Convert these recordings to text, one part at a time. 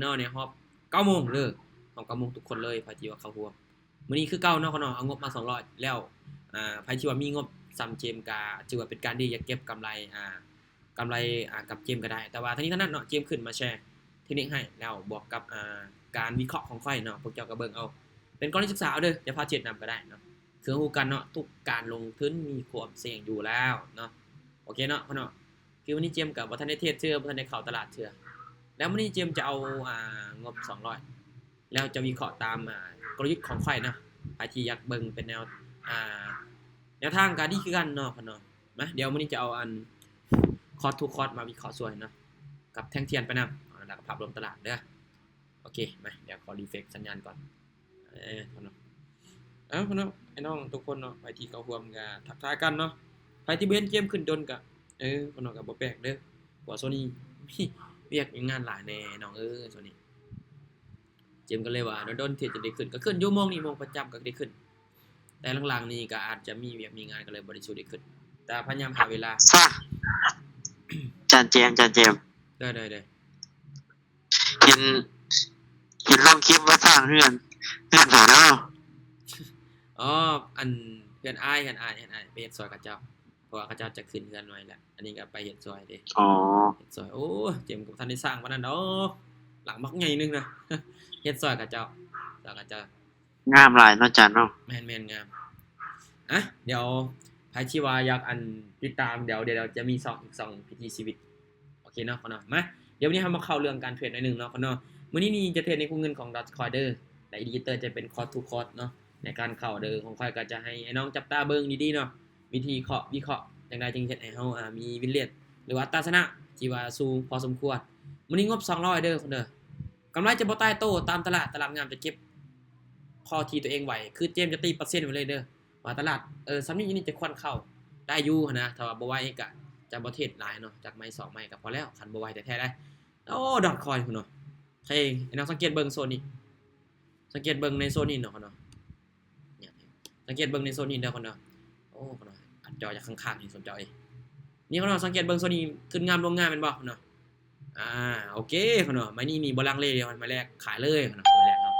ເນາະ ໃນຮອບເກົ້າໂມງເດີ ຮອບເກົ້າໂມງທຸກຄົນເລີຍ ໃຜທີ່ວ່າເຂົ້າຮ່ວມ. ມື້ນີ້ຄືເກົ່າເນາະ ເນາະ ເອົາງົບມາສອງຮ້ອຍແລ້ວ ອ່າ ໃຜທີ່ວ່າມີງົບສ່ຳເຈມກະຖືວ່າເປັນການດີ ຢາກເກັບກຳໄລ ອ່າ ກຳໄລ ອ່າ ກັບເຈມກະໄດ້ ແຕ່ວ່າທັງນີ້ທັງນັ້ນເນາະ ເຈມຂຶ້ນມາແຊເທັກນິກໃຫ້ ແລ້ວບວກກັບ ອ່າ ການວິເຄາະຂອງຂ້ອຍເນາະ ພວກເຈົ້າກະເບິ່ງເອົາ ເປັນກໍລະນີສຶກສາເອົາເດີ ຢ່າພາເທຣດນຳກະໄດ້ເນາະ ຄືຮູ້ກັນເນາະ ທຸກການລົງທຶນມີຄວາມສ່ຽງຢູ່ແລ້ວເນາະ. ໂອເຄເນາະ ເນາະ ຄືມື້ນີ້ເຈມກະບໍ່ທັນໄດ້ເທຣດເທື່ອ ບໍ່ທັນໄດ້ເຂົ້າຕະຫຼາດເທື່ອ ແລ້ວມື້ນີ້ເຈມຈະເອົາ ອ່າ ງົບສອງຮ້ອຍ ແລ້ວຈະວິເຄາະຕາມ ອ່າ ກົນລະຍຸດຂອງຂ້ອຍເນາະ ໃຜທີ່ຢາກເບິ່ງເປັນແນວ ອ່າ ແນວທາງກະດີຄືກັນເນາະ ເນາະ. ມາ ດຽວມື້ນີ້ຈະເອົາອັນ ຄອດທູຄອດມາວິເຄາະຊ່ວຍເນາະ ກັບແທ່ງທຽນໄປນຳ ແລ້ວກະພາບລວມຕະຫຼາດເດີ. ໂອເຄ ມາ ດຽວຂໍຣີເຟຣຊສັນຍານກ່ອນ ເອີ ເນາະ ເອົາ ເນາະ ໄອ້ນ້ອງທຸກຄົນເນາະ ໃຜທີ່ເຂົ້າຮ່ວມກະທັກທາຍກັນເນາະ ໃຜທີ່ບໍ່ເຫັນເຈມຂຶ້ນດົນກະ ເອີ ເນາະ ກະບໍ່ແປກເດີ ເພາະວ່າຊ່ວງນີ້ມີວຽກມີງານຫຼາຍແດ່ນ້ອງເອີຍ ຊ່ວງນີ້ ເຈມກະເລີຍວ່າດົນໆເທື່ອຈະໄດ້ຂຶ້ນ ກະຂຶ້ນຢູ່ໂມງນີ້ໂມງປະຈຳກະໄດ້ຂຶ້ນ ແຕ່ຫຼັງໆນີ້ກະອາດຈະມີວຽກມີງານກະເລີຍບໍ່ໄດ້ສູ່ໄດ້ຂຶ້ນ ແຕ່ພະຍາຍາມຫາເວລາ ຈ້າ ຈານເຈມ ຈານເຈມ ໄດ້ໆໆ ເຫັນ ເຫັນລົງຄລິບວ່າສ້າງເຮືອນ ເຮືອນໃຜເນາະ? ອໍ ອັນ ເຮືອນອ້າຍ ເຮືອນອ້າຍ ເຮືອນອ້າຍ ໄປເຮັດຊ່ອຍເຂົາເຈົ້າ ເພາະວ່າເຂົາເຈົ້າຈະຂຶ້ນເຮືອນໃໝ່ແລ້ວ ອັນນີ້ກະໄປເຮັດຊ່ອຍເດ້. ອໍ ເຮັດຊ່ອຍ ໂອ້ ເຈມກະບໍ່ທັນໄດ້ສ້າງປານນັ້ນດອກ ຫຼັງບັກໃຫຍ່ໜຶ່ງນະ ເຮັດຊ່ອຍເຂົາເຈົ້າ ຊ່ອຍເຂົາເຈົ້າ ງາມຫຼາຍເນາະ ຈານເນາະ. ແມ່ນໆ ງາມ. ອ່ະ ດຽວໃຜທີ່ວ່າຢາກອັນຕິດຕາມ ດຽວ ດຽວຈະມີຊ່ອງ ອີກຊ່ອງ ວິຖີຊີວິດ ໂອເຄເນາະ ເນາະ. ມາ ດຽວມື້ນີ້ເຮົາມາເຂົ້າເລື່ອງການເທຣດໜ້ອຍໜຶ່ງເນາະ ເນາະ. ມື້ນີ້ນີ້ຈະເທຣດໃນຄູ່ເງິນຂອງ Dogecoin ເດີ ແລະ Alligator ຈະເປັນ Coin to Coin ເນາະ ໃນການເຂົ້າເດີ ຂອງຂ້ອຍກະຈະໃຫ້ອ້າຍນ້ອງຈັບຕາເບິ່ງດີໆເນາະ ວິທີເຄາະ ວິເຄາະຈັ່ງໃດຈຶ່ງເຮັດໃຫ້ເຮົາ ອ່າ ມີ win rate ຫຼືວ່າອັດຕາຊະນະທີ່ວ່າສູງພໍສົມຄວນ. ມື້ນີ້ງົບສອງຮ້ອຍເດີ ຄົນເດີ ກຳໄລຈະບໍ່ຕາຍໂຕຕາມຕະຫຼາດ ຕະຫຼາດງາມຈະເກັບພໍທີ່ໂຕເອງໄຫວ ຄືເຈມຈະຕີເປີເຊັນໄວ້ເລີຍເດີ ວ່າຕະຫຼາດ ເອີ ສ່ຳນີ້ ນີ້ຈະຄວນເຂົ້າໄດ້ຢູ່ຫັ້ນນະ ຖ້າວ່າບໍ່ໄຫວກະຈະບໍ່ເທຣດຫຼາຍເນາະ ຈັກໄມ້ສອງໄມ້ກະພໍແລ້ວ ຄັນບໍ່ໄຫວແທ້ໆໄດ໋. ໂອ້ Dogecoin ພຸ້ນເນາະ ໃຫ້ນ້ອງສັງເກດເບິ່ງໂຊນນີ້ ສັງເກດເບິ່ງໃນໂຊນນີ້ເນາະ ເນາະ ສັງເກດເບິ່ງໃນໂຊນນີ້ເດີ ຄົນເດີ. ໂອ້ ຄົນເດີ ອັນຈໍຈາກຂ້າງໆນີ້ ສົມເຈົ້າເອີຍ ນີ້ຄົນເດີ ສັງເກດເບິ່ງໂຊນນີ້ ຂຶ້ນງາມລົງງາມແມ່ນບໍ່ ຄົນເດີ? ອ່າ ໂອເຄ ຄົນເດີ ໄມ້ນີ້ນີ້ບໍ່ລັງເລເລີຍ ໄມ້ແລກຂາຍເລີຍ ຄົນເດີ ໄມ້ແລກເນາະ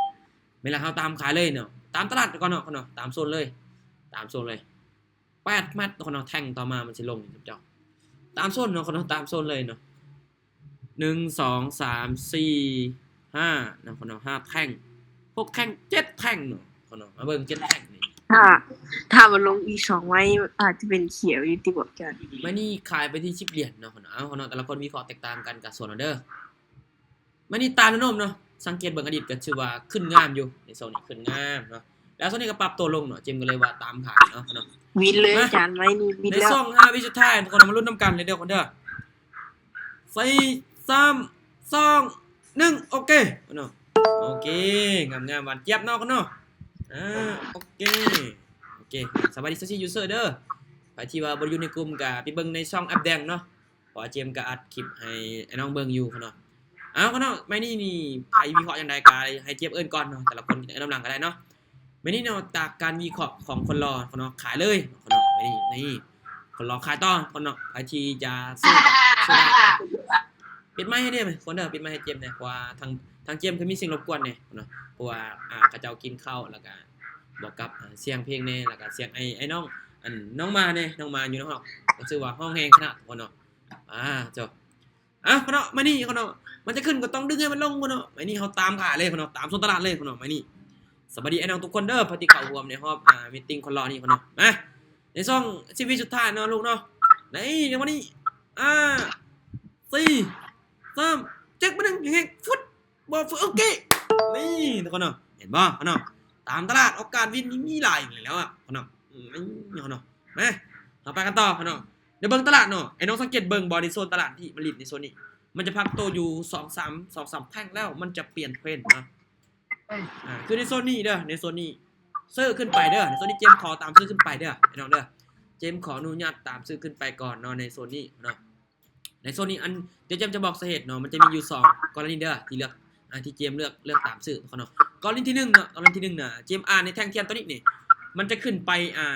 ໄມ້ແລກເຮົາຕາມຂາຍເລີຍເນາະ ຕາມຕະຫຼາດກ່ອນເນາະ ຄົນເດີ ຕາມໂຊນເລີຍ ຕາມໂຊນເລີຍ ແປດແມັດ ຄົນເດີ ແທ່ງຕໍ່ມາມັນຊິລົງນີ້ ສົມເຈົ້າ ຕາມໂຊນເນາະ ຄົນເດີ ຕາມໂຊນເລີຍເນາະ. ໜຶ່ງ ສອງ ສາມ ສີ່ ຫ້າ ເນາະ ເນາະ ຫ້າແທ່ງ ຫົກແທ່ງ ເຈັດແທ່ງເນາະ ເນາະ ມາເບິ່ງເຈັດແທ່ງນີ້ ຖ້າ ຖ້າວ່າລົງອີກສອງໄມ້ ອາດຈະເປັນຂຽວຢູ່ຕິ ບອກຈານ. ໄມ້ນີ້ຂາຍໄປທີ່ສິບຫຼຽນເນາະ ເນາະ ເອົາ ເນາະ ແຕ່ລະຄົນວິເຄາະແຕກຕ່າງກັນກະສ່ວນເອົາເດີ. ໄມ້ນີ້ຕາມແນວໂນ້ມເນາະ ສັງເກດເບິ່ງອະດີດກະຖືວ່າຂຶ້ນງາມຢູ່ ໃນຊ່ວງນີ້ຂຶ້ນງາມເນາະ ແລ້ວຊ່ວງນີ້ກະປັບໂຕລົງເນາະ ເຈມກະເລີຍວ່າຕາມຂາຍເນາະ ເນາະ. ວິນເລີຍ ມາ ອາຈານ ໄມ້ນີ້ວິນແລ້ວ ໃນຊ່ວງຫ້າວິສຸດທ້າຍ ທຸກຄົນມາລຸ້ນນຳກັນເດີ ເດີ ຄົນເດີ. ສີ່ ສາມ ສອງ ໜຶ່ງ ໂອເຄເນາະ ໂອເຄ ງາມໆ ຫວານຈຽບເນາະ ເນາະ ອ່າ ໂອເຄ ໂອເຄ. ສະບາຍດີ ຊາວສີ່ຢູເຊີເດີ ໃຜທີ່ວ່າບໍ່ໄດ້ຢູ່ໃນກຸ່ມກະໄປເບິ່ງໃນຊ່ອງແອັບແດງເນາະ ເພາະວ່າເຈມກະອັດຄລິບໃຫ້ອ້າຍນ້ອງເບິ່ງຢູ່ເນາະ. ເອົາ ເນາະ ໄມ້ນີ້ນີ້ໃຜວິເຄາະຈັ່ງໃດກະໃຫ້ເຈມເອີ້ນກ່ອນເນາະ ແຕ່ລະຄົນເອີ້ນນຳຫຼັງກະໄດ້ເນາະ. ມື້ນີ້ເນາະ ຈາກການວິເຄາະຂອງຄົນຫຼໍ່ເນາະ ຂາຍເລີຍເນາະ ມື້ນີ້ນີ້ ຄົນຫຼໍ່ຂາຍຕໍ່ເນາະ ໃຜທີ່ຈະຊື້ກະຊື້ໄດ້. ປິດໄມໃຫ້ແດ່ຄົນເດີ ປິດໄມໃຫ້ເຈມແດ່ ເພາະວ່າທາງ ທາງເຈມຄືມີສຽງລົບກວນແດ່ເນາະ ເພາະວ່າ ອ່າ ເຂົາເຈົ້າກິນເຂົ້າ ແລ້ວກະບວກກັບ ອ່າ ສຽງເພງແດ່ ແລ້ວກະສຽງໄອ້ ໄອ້ນ້ອງ ອັນ ນ້ອງໝາແດ່ ນ້ອງໝາຢູ່ນຳເຮົາ ກະຊື່ວ່າຮ້ອງແຮງຂະໜາດເນາະ ອ່າ ເຈົ້າ. ອ່ະ ເນາະ ມານີ້ເນາະ ມັນຈະຂຶ້ນກະຕ້ອງດຶງໃຫ້ມັນລົງເນາະ ມານີ້ເຮົາຕາມຂາຍເລີຍເນາະ ຕາມໂຊນຕະຫຼາດເລີຍເນາະ ມານີ້. ສະບາຍດີອ້າຍນ້ອງທຸກຄົນເດີ ຜູ້ທີ່ເຂົ້າຮ່ວມໃນຮອບ ອ່າ ມີດຕິງຄົນຫຼໍ່ນີ້ເນາະ ມາ ໃນຊ່ອງຊີວິດສຸດທ້າຍເນາະລູກເນາະ ໃນຈັງຫວະນີ້ ອ່າ ສີ່ ສາມ ເຈັກ ມາໜຶ່ງ ແຮງໆ ຟຸດ ບໍ່ຝຶກ ໂອເຄ ນີ້ທຸກຄົນເນາະ ເຫັນບໍ່ເນາະ ຕາມຕະຫຼາດໂອກາດວິນນີ້ມີຫຼາຍຢູ່ແລ້ວອະເນາະ ອືມ ນີ້ເນາະ ມາ ເຮົາໄປກັນຕໍ່ເນາະ. ດຽວເບິ່ງຕະຫຼາດເນາະ ໄອ້ນ້ອງສັງເກດເບິ່ງບໍ່ ໃນໂຊນຕະຫຼາດທີ່ມາຫຼິ້ນໃນໂຊນນີ້ ມັນຈະພັກໂຕຢູ່ສອງສາມ ສອງສາມແທ່ງແລ້ວມັນຈະປ່ຽນເທຣນເນາະ ອ່າ ຄືໃນໂຊນນີ້ເດີ ໃນໂຊນນີ້ຊື້ຂຶ້ນໄປເດີ ໃນໂຊນນີ້ເຈມຂໍຕາມຊື້ຂຶ້ນໄປເດີ ພີ່ນ້ອງເດີ ເຈມຂໍອະນຸຍາດຕາມຊື້ຂຶ້ນໄປກ່ອນເນາະ ໃນໂຊນນີ້ເນາະ. ໃນໂຊນນີ້ ອັນ ດຽວເຈມຈະບອກສາເຫດເນາະ ມັນຈະມີຢູ່ສອງກໍລະນີເດີ ທີ່ເລືອກ ອ່າ ທີ່ເຈມເລືອກ ເລືອກຕາມຊື້ເນາະ. ກໍລະນີທີໜຶ່ງເນາະ ກໍລະນີທີໜຶ່ງນະ ເຈມອ່ານໃນແທ່ງທຽນໂຕນີ້ນີ້ ມັນຈະຂຶ້ນໄປ ອ່າ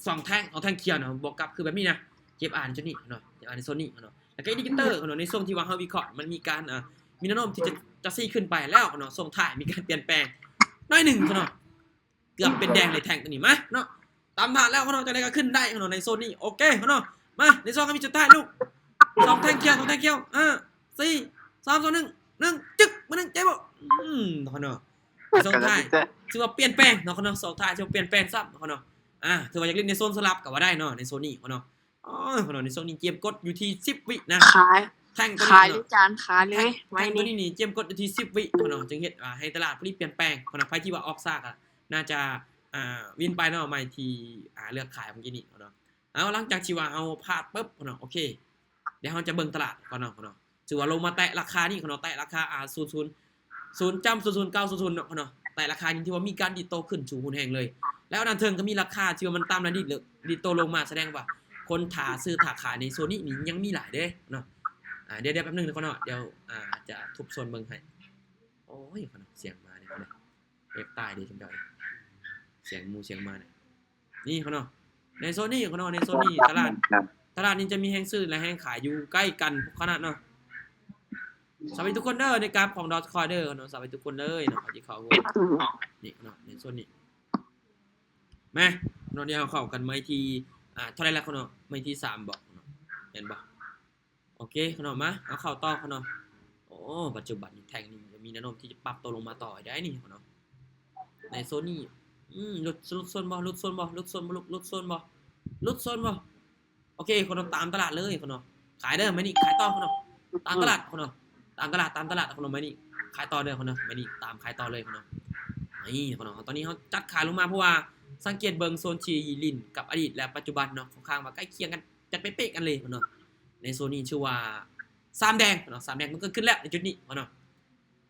ສອງແທ່ງ ສອງແທ່ງຂຽວເນາະ ບວກກັບຄືແບບນີ້ນະ ເຈມອ່ານໃນໂຊນນີ້ເນາະ ເຈມອ່ານໃນໂຊນນີ້ເນາະ ແລ້ວກະອິນດິເຄເຕີເນາະ ໃນຊ່ວງທີ່ວ່າເຮົາວິເຄາະ ມັນມີການ ອ່າ ມີແນວໂນ້ມທີ່ຈະ ຈະຊີ້ຂຶ້ນໄປແລ້ວເນາະ ຊ່ວງທ້າຍມີການປ່ຽນແປງໜ້ອຍໜຶ່ງເນາະ ເກືອບເປັນແດງເລີຍແທ່ງຕົວນີ້ ມາເນາະ ຕາມທາດແລ້ວເນາະ ຈັ່ງໃດກໍຂຶ້ນໄດ້ເນາະ ໃນໂຊນນີ້ ໂອເຄເນາະ ມາ ໃນຊ່ວງທຳອິດສຸດທ້າຍລູກ ສອງແທ່ງຂຽວ ສອງແທ່ງຂຽວ ຫ້າ ສີ່ ສາມ ສອງ ໜຶ່ງ ໜຶ່ງ ຈຶກ ມາໜຶ່ງ ເຈັບບໍ່ ອືມ ເນາະ ໃນຊ່ວງທ້າຍ ຖືວ່າປ່ຽນແປງເນາະ ເນາະ ຊ່ວງທ້າຍຖືວ່າປ່ຽນແປງຊ້ຳເນາະ ອາ ຖືວ່າຢາກຫຼິ້ນໃນໂຊນສະຫຼັບກໍວ່າໄດ້ເນາະ ໃນໂຊນນີ້ເນາະ ໂອ້ຍ ເນາະ ໃນຊ່ວງນີ້ກຽມກົດຢູ່ທີ່ສິບວິນະ ຂາຍ ແທ່ງຕົວນີ້ ຂາຍເລີຍຈານ ຂາຍເລີຍ ແທ່ງຕົວນີ້ນີ້ເກມກົດຢູ່ທີ່ສິບວິເນາະ ຈຶ່ງເຮັດ ອ່າ ໃຫ້ຕະຫຼາດຜູ້ນີ້ປ່ຽນແປງເນາະ ໃຜທີ່ວ່າອອກຊ້າກໍໜ້າຈະ ອ່າ ວິນໄປເນາະ ໃໝ່ທີ່ ອ່າ ເລືອກຂາຍເມື່ອກີ້ນີ້ເນາະ ເອົາ ຫຼັງຈາກທີ່ວ່າເຮົາພາດປຶບເນາະ ໂອເຄ ດຽວເຮົາຈະເບິ່ງຕະຫຼາດກ່ອນເນາະ ເນາະ ຖືວ່າລົງມາແຕະລາຄານີ້ເນາະ ແຕະລາຄາ ອ່າ ສູນ ສູນ ສູນຈຸດສູນສູນເກົ້າສູນເນາະ ເນາະ ແຕະລາຄານີ້ຖືວ່າມີການດີດໂຕຂຶ້ນສູງຮຸນແຮງເລີຍ ແລ້ວດ້ານເທິງກໍມີລາຄາທີ່ວ່າມັນຕ່ຳ ແລະ ດີດ ດີດໂຕລົງມາ ສະແດງວ່າຄົນຖ້າຊື້ຖ້າຂາຍໃນໂຊນນີ້ນີ້ຍັງມີຫຼາຍເດ້ເນາະ ອ່າ ດຽວ ດຽວແປັບໜຶ່ງເນາະ ດຽວ ອ່າ ຈະທົບທວນເບິ່ງໃຫ້ ໂອ້ຍ ເນາະ ສຽງໝານີ້ ເນາະ ເຮັດຕາຍເດ້ ສຽງໝູສຽງໝານີ້ ນີ້ເນາະ ໃນໂຊນນີ້ເນາະ ໃນໂຊນນີ້ຕະຫຼາດ ຕະຫຼາດນີ້ຈະມີແຮງຊື້ ແລະ ແຮງຂາຍຢູ່ໃກ້ກັນຂະໜາດເນາະ ສະບາຍດີທຸກຄົນເດີ ໃນກາບຂອງ Dogecoin ເດີເນາະ ສະບາຍດີທຸກຄົນເລີຍເນາະ ທີ່ເຂົ້າຮ່ວມ ນີ້ເນາະ ໃນໂຊນນີ້ ມາເນາະ ດຽວເຮົາເຂົ້າກັນໄມ້ທີ ອ່າ ເທົ່າໃດລະເນາະ ໄມ້ທີສາມບໍ ເນາະ ແມ່ນບໍ່ ໂອເຄເນາະ ມາ ເຮົາເຂົ້າຕໍ່ເນາະ ໂອ້ ປັດຈຸບັນນີ້ແທ່ງນີ້ຈະມີແນວໂນ້ມທີ່ຈະປັບຕົວລົງມາຕໍ່ໃຫ້ໄດ້ນີ້ເນາະ ໃນໂຊນນີ້ ອືມ ຫຼຸດ ຫຼຸດໂຊນບໍ່ ຫຼຸດໂຊນບໍ່ ຫຼຸດໂຊນບໍ່ ຫຼຸດໂຊນບໍ່ ຫຼຸດໂຊນບໍ່ ໂອເຄເນາະ ຕາມຕະຫຼາດເລີຍເນາະ ຂາຍເດີ ໄມ້ນີ້ຂາຍຕໍ່ເນາະ ຕາມຕະຫຼາດເນາະ ຕາມຕະຫຼາດ ຕາມຕະຫຼາດເນາະ ໄມ້ນີ້ຂາຍຕໍ່ເດີເນາະ ໄມ້ນີ້ຕາມຂາຍຕໍ່ເລີຍເນາະ ນີ້ເນາະ ຕອນນີ້ເຮົາຈັດຂາຍລົງມາ ເພາະວ່າສັງເກດເບິ່ງໂຊນທີ່ຫຼິ້ນກັບອະດີດ ແລະ ປັດຈຸບັນເນາະ ຂ້ອນຂ້າງວ່າໃກ້ຄຽງກັນ ຈັດເປະໆກັນເລີຍເນາະ ໃນໂຊນນີ້ຖືວ່າສາມແດງເນາະ ສາມແດງມັນເກີດຂຶ້ນແລ້ວໃນຈຸດນີ້ເນາະ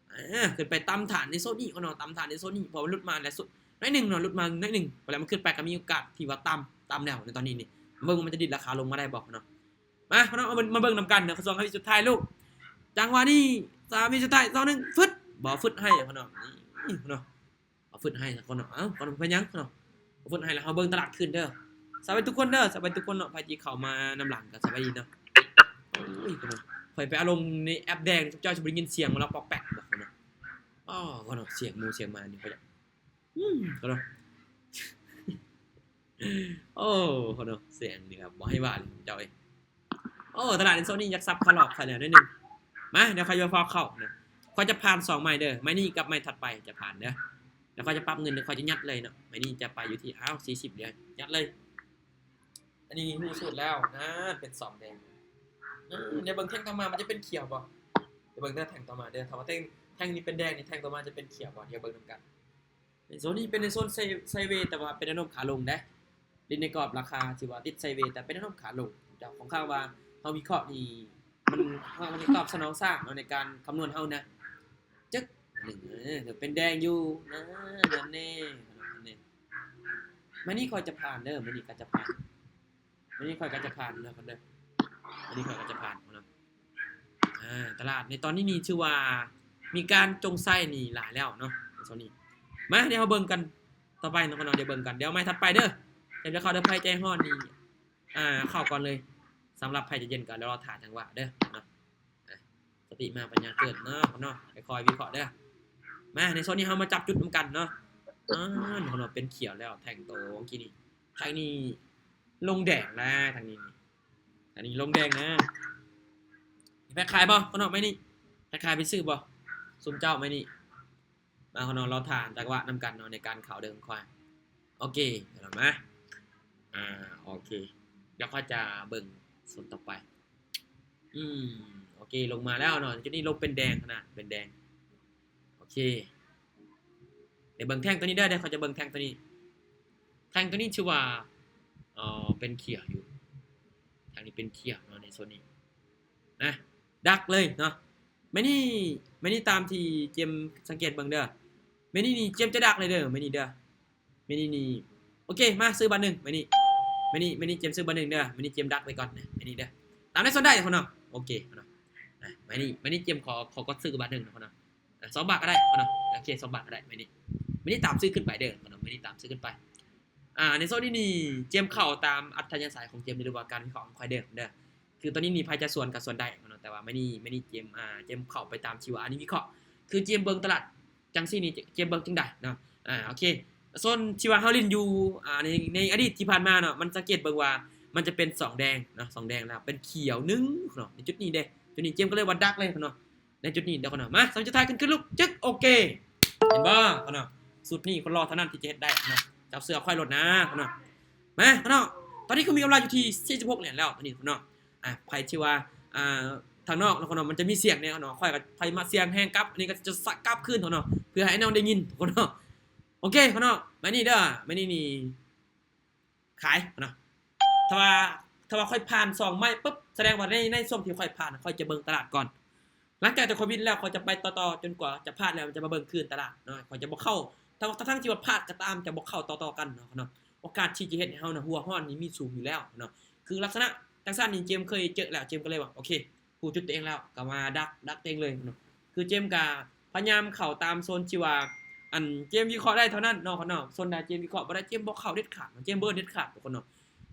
ເອີ ຂຶ້ນໄປຕຳຖານໃນໂຊນນີ້ເນາະ ຕຳຖານໃນໂຊນນີ້ ເພາະວ່າຫຼຸດມາແລ້ວສຸດໜ້ອຍໜຶ່ງເນາະ ຫຼຸດມາໜ້ອຍໜຶ່ງ ແລ້ວມັນຂຶ້ນໄປກໍມີໂອກາດທີ່ວ່າຕ່ຳ ຕ່ຳແລ້ວໃນຕອນນີ້ນີ້ ເບິ່ງວ່າມັນຈະດິດລາຄາລົງມາໄດ້ບໍ່ເນາະ ມາເນາະ ມາເບິ່ງນຳກັນເນາະ ຊ່ວງທຳອິດສຸດທ້າຍລູກ ຈັງຫວະນີ້ ສາມວິສຸດທ້າຍ ສອງ ໜຶ່ງ ຟຶດ ບໍ່ຟຶດໃຫ້ເນາະ ນີ້ເນາະ ເອົາຟຶດໃຫ້ເນາະ ເອົາ ເປັນຫຍັງເນາະ ຟຶດໃຫ້ແລ້ວເຮົາເບິ່ງຕະຫຼາດຂຶ້ນເດີ ສະບາຍດີທຸກຄົນເດີ ສະບາຍດີທຸກຄົນເນາະ ໃຜທີ່ເຂົ້າມານຳຫຼັງກໍສະບາຍດີເນາະ ໂອ້ຍ ຂ້ອຍໄປເອົາລົງໃນແອັບແດງ ເຈົ້າຈະບໍ່ໄດ້ຍິນສຽງມັນລະປອກແປກບໍ່ເນາະ ອໍ ເນາະ ສຽງໝູສຽງໝານີ້ ຂ້ອຍຢາກ ອືມ ເນາະ ໂອ້ ເນາະ ສຽງນີ້ກໍບໍ່ໃຫ້ວ່າເລີຍເຈົ້າເອີຍ ໂອ້ ຕະຫຼາດໃນໂຊນນີ້ຢາກສັບຂະຫຼອກຂ້ອຍແລ້ວໜ້ອຍໜຶ່ງ ມາ ດຽວຂ້ອຍຈະພາເຂົ້ານະ ຂ້ອຍຈະຜ່ານສອງໄມ້ເດີ ໄມ້ນີ້ກັບໄມ້ຖັດໄປຈະຜ່ານເດີ ແລ້ວຂ້ອຍຈະປັບເງິນ ຂ້ອຍຈະຍັດເລີຍເນາະ ໄມ້ນີ້ຈະໄປຢູ່ທີ່ ອ້າວ ສີ່ສິບ ດຽວຍັດເລີຍ ອັນນີ້ຮູ້ສູດແລ້ວ ນັ້ນເປັນສອງແດງ ເອີ ດຽວເບິ່ງແທ່ງຕໍ່ມາມັນຈະເປັນຂຽວບໍ່ ດຽວເບິ່ງເດີແທ່ງຕໍ່ມາເດີ ຖ້າວ່າແທ່ງ ແທ່ງນີ້ເປັນແດງນີ້ ແທ່ງຕໍ່ມາຈະເປັນຂຽວບໍ່ ດຽວເບິ່ງນຳກັນ ໃນໂຊນນີ້ເປັນໃນໂຊນໄຊ ໄຊເວ ແຕ່ວ່າເປັນແນວໂນ້ມຂາລົງເດ້ ຫຼິ້ນໃນກອບລາຄາທີ່ວ່າຕິດໄຊເວ ແຕ່ເປັນແນວໂນ້ມຂາລົງ ເຈົ້າຂອງຂ້າງວ່າເຮົາວິເຄາະນີ້ ມັນ ເຮົາ ມັນຕອບສະໜອງຊ້າເນາະ ໃນການຄຳນວນເຮົານະ ຈຶກ ໜຶ່ງ ເອີ ເປັນແດງຢູ່ນະ ນັ້ນແນ່ ນັ້ນແນ່ ມື້ນີ້ຂ້ອຍຈະຜ່ານເດີ ມື້ນີ້ຂ້ອຍຈະຜ່ານ ມື້ນີ້ຂ້ອຍກໍຈະຜ່ານເນາະ ເດີ ມື້ນີ້ຂ້ອຍກໍຈະຜ່ານເນາະ ອ່າ ຕະຫຼາດໃນຕອນນີ້ນີ້ຖືວ່າມີການຈົ່ງໃສ່ນີ້ຫຼາຍແລ້ວເນາະ ໃນຊ່ວງນີ້ ມາ ດຽວເຮົາເບິ່ງກັນຕໍ່ໄປເນາະ ດຽວເບິ່ງກັນ ດຽວໄມ້ຖັດໄປເດີ ເຈົ້າຈະເຂົ້າເດີ ໃຜໃຈຮ້ອນນີ້ ອ່າ ເຂົ້າກ່ອນເລີຍ ສຳລັບໃຜໃຈເຢັນກໍລໍຖ້າຈັງຫວະເດີເນາະ ອ່າ ສະຕິມາປັນຍາເກີດເນາະ ເນາະ ຄ່ອຍໆວິເຄາະເດີ ມາ ໃນໂຊນນີ້ເຮົາມາຈັບຈຸດນຳກັນເນາະ ອ່າ ເນາະ ເປັນຂຽວແລ້ວ ແທ່ງໂຕເມື່ອກີ້ນີ້ ແທ່ງນີ້ລົງແດງນະ ທາງນີ້ນີ້ ອັນນີ້ລົງແດງນະ ມີໃຜຂາຍບໍ່ ເນາະ ໄມ້ນີ້ ໃຜຂາຍໄປຊື້ບໍ່ ຊຸມເຈົ້າໄມ້ນີ້ ມາເນາະ ລໍຖ້າຈັງຫວະນຳກັນເນາະ ໃນການເຂົ້າເດີຂອງຂ້ອຍ ໂອເຄ ເອົາມາ ອ່າ ໂອເຄ ດຽວຂ້ອຍຈະເບິ່ງໂຊນຕໍ່ໄປ ອືມ ໂອເຄ ລົງມາແລ້ວເນາະ ຈຸດນີ້ລົງເປັນແດງນະ ເປັນແດງ ໂອເຄ ດຽວເບິ່ງແທ່ງຕົວນີ້ເດີ ດຽວຂ້ອຍຈະເບິ່ງແທ່ງຕົວນີ້ ແທ່ງຕົວນີ້ຖືວ່າ ເອີ ເປັນຂຽວຢູ່ ແທ່ງນີ້ເປັນຂຽວເນາະ ໃນໂຊນນີ້ ນະ ດັກເລີຍເນາະ ມື້ນີ້ ມື້ນີ້ຕາມທີ່ເຈມສັງເກດເບິ່ງເດີ ມື້ນີ້ນີ້ເຈມຈະດັກເລີຍເດີ ມື້ນີ້ເດີ ມື້ນີ້ນີ້ ໂອເຄ ມາຊື້ບາດໜຶ່ງ ມື້ນີ້ ມື້ນີ້ ມື້ນີ້ເຈມຊື້ບາດໜຶ່ງເດີ ມື້ນີ້ເຈມດັກໄວ້ກ່ອນນະ ມື້ນີ້ເດີ ຕາມໃນໂຊນໄດ້ເນາະ ໂອເຄເນາະ ອ່າ ມື້ນີ້ ມື້ນີ້ເຈມຂໍ ຂໍກໍຊື້ບາດໜຶ່ງເນາະ ອ່າ ສອງບາດກໍໄດ້ເນາະ ໂອເຄ ສອງບາດກໍໄດ້ ມື້ນີ້ ມື້ນີ້ຕາມຊື້ຂຶ້ນໄປເດີເນາະ ມື້ນີ້ຕາມຊື້ຂຶ້ນໄປ ອ່າ ໃນໂຊນນີ້ນີ້ ເຈມເຂົ້າຕາມອັດທະຍາໄສຂອງເຈມ ຫຼືວ່າການວິເຄາະຂອງຂ້ອຍເດີ ເດີ ຄືຕອນນີ້ນີ້ໃຜຈະສວນກໍສວນໄດ້ເນາະ ແຕ່ວ່າມື້ນີ້ ມື້ນີ້ເຈມ ອ່າ ເຈມເຂົ້າໄປຕາມທີ່ວ່າອັນນີ້ວິເຄາະ ຄືເຈມເບິ່ງຕະຫຼາດຈັ່ງຊີ້ນີ້ ເຈມເບິ່ງຈັ່ງໃດເນາະ. ອາ ໂອເຄ ໂຊນທີ່ວ່າເຮົາຫຼິ້ນຢູ່ ອາ ໃນ ໃນອະດີດທີ່ຜ່ານມາເນາະ ມັນສັງເກດເບິ່ງວ່າມັນຈະເປັນສອງແດງເນາະ ສອງແດງແລ້ວ ເປັນຂຽວໜຶ່ງເນາະ ໃນຈຸດນີ້ເດ້. ຈຸດນີ້ເຈມກໍເລີຍວ່າດັກເລີຍເນາະ ໃນຈຸດນີ້ເດີເນາະ. ມາ ສາມຈຸດທ້າຍ ຂຶ້ນ ຂຶ້ນ ລຸກ ຈຶກ ໂອເຄ ເຫັນບໍ່ເນາະ. ສຸດນີ້ຄົນຫຼໍ່ເທົ່ານັ້ນທີ່ຈະເຮັດໄດ້ເນາະ ເຈົ້າເຊື່ອຂ້ອຍໂລດນາເນາະ. ມາເນາະ ຕອນນີ້ກໍມີກຳໄລຢູ່ທີ່ສີ່ສິບຫົກຫຼຽນແລ້ວ ຕອນນີ້ເນາະ. ອາ ໃຜທີ່ວ່າ ອາ ທາງນອກເນາະ ມັນຈະມີສຽງແດ່ເນາະ ຂ້ອຍກໍໃຜມັກສຽງແຮງກັບ ອັນນີ້ກໍຈະສະກັບຄືນເນາະ ເພື່ອໃຫ້ນ້ອງໄດ້ຍິນເນາະ. ໂອເຄເນາະ ມານີ້ເດີ ມານີ້ນີ້ ຂາຍເນາະ. ຖ້າວ່າ ຖ້າວ່າຂ້ອຍຜ່ານສອງໄມ້ປຶບ ສະແດງວ່າໃນ ໃນຊ່ວງທີ່ຂ້ອຍຜ່ານ ຂ້ອຍຈະເບິ່ງຕະຫຼາດກ່ອນ. ຫຼັງຈາກທີ່ຂ້ອຍວິນແລ້ວ ຂ້ອຍຈະໄປຕໍ່ໆ ຈົນກວ່າຈະພາດແລ້ວ ຈະມາເບິ່ງຄືນຕະຫຼາດເນາະ. ຂ້ອຍຈະບໍ່ເຂົ້າ ທັງ ທັງທີ່ວ່າພາດກໍຕາມ ຈະບໍ່ເຂົ້າຕໍ່ໆ ກັນເນາະ ເນາະ. ໂອກາດທີ່ຈະເຮັດໃຫ້ເຮົານະຫົວຮ້ອນນີ້ມີສູງຢູ່ແລ້ວເນາະ. ຄືລັກສະນະຈັ່ງຊັ້ນນີ້ ເຈມເຄີຍເຈີແລ້ວ ເຈມກໍເລີຍວ່າ ໂອເຄ ຮູ້ຈຸດຕົວເອງແລ້ວ ກໍມາດັກ ດັກຕົວເອງເລີຍເນາະ. ຄືເຈມກໍພະຍາຍາມເຂົ້າຕາມໂຊນທີ່ວ່າ ອັນ ເຈມວິເຄາະໄດ້ເທົ່ານັ້ນເນາະ ເນາະ. ໂຊນໃດເຈມວິເຄາະບໍ່ໄດ້ ເຈມບໍ່ເຂົ້າເດັດຂາດເນາະ ເຈມບໍ່ເດັດຂາດທຸກຄົນເນາະ.